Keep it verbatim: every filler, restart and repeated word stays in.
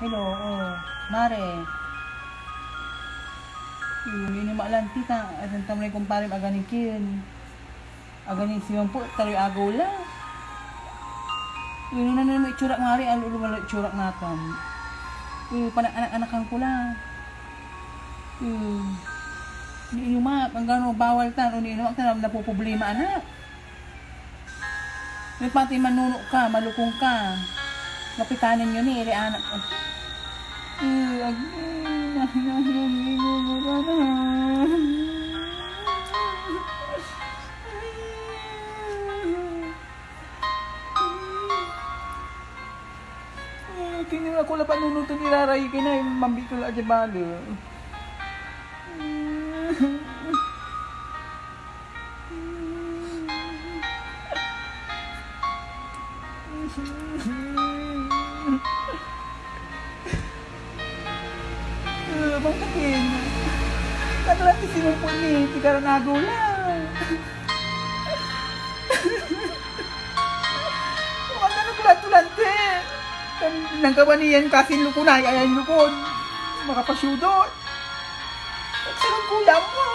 Hello, oh, mare. Yung inumalan ti ta, atan tamay kumparem aganin kiyen. Aganin simampot, taroy agew la. Yung nanengneng mo itsurak, mare, alo, alo, alo itsurak natan. Yung panaanak-anakan ko la. Yung, niinumak, anggano bawal tan, o niinumak tan, napoproblema, anak. May pati manunok ka, malukong ka. Kapitanen yo ni, iri anak ko. Eh, ag-, eh, nahinahinaw ni Lolo Rana. Eh, tinira ko labat nunot ton iraray ka na, eh, mambikol a di balo. Eh, Bang Katin, naglanti si Mempon ni, pigaran agew la. Wala na kulanto-lanti. Nangkabaniyan kasin lukunay, ayan lukon. Makapasiudot. Sagan kuya mo.